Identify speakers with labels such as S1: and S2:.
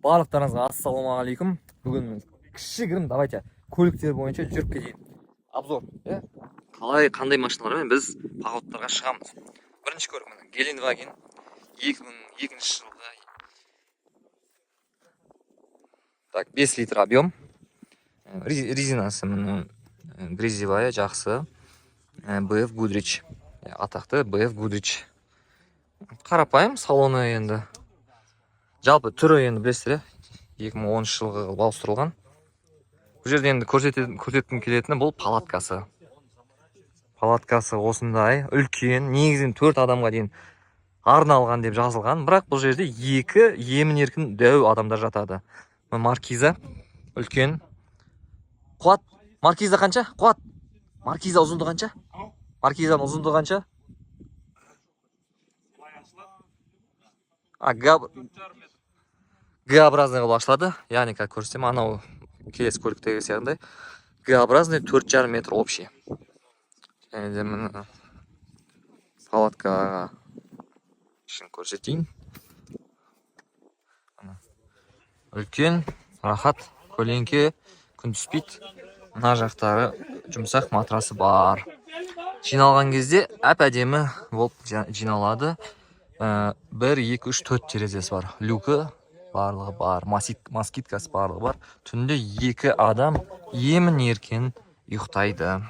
S1: Барлықтарыңызға ассалаумағалейкум! Бүгін кішігірім, давайте, көліктер бойынша жүріп кетейін, обзор, иә. Қалай, қандай машиналармен біз походтарға шығамыз? Бірінші көлік, міне, Гелендваген, 2002 жылғы. Так, 5 литр объем. Резинасы міне, грязевая, жақсы. BF Goodrich, атақты BF Goodrich. Қарапайым салоны енді, жалпы түрі енді білесіздер, иә, 2010 жылғы қылып ауыстырылған. Бұл жерде енді көрсеткім келетіні бұл палаткасы. Палаткасы осындай үлкен, негізінен төрт адамға дейін арналған деп жазылған, бірақ бұл жерде екі емін еркін дәу адамдар жатады. Мына маркиза үлкен. Қуат, маркиза қанша? Қуат, маркиза ұзындығы қанша? Маркизаның ұзындығы қанша? А, Г-образный қылып ашылады, яғни қазір көрсетемін, анау келесі көліктегі сияқты Г-образный, 4,5 метр общий. Және де міне, палаткаға ішін көрсетейін. Міне. Үлкен, рахат, көлеңке, күн түспейді. Мына жақтары жұмсақ матрасы бар. Жиналған кезде әп әдемі болып жиналады. Бір, екі, үш, төрт терезесі бар, люкі барлығы бар, москиткасы барлығы бар. Түнде екі адам емін еркін ұйықтайды.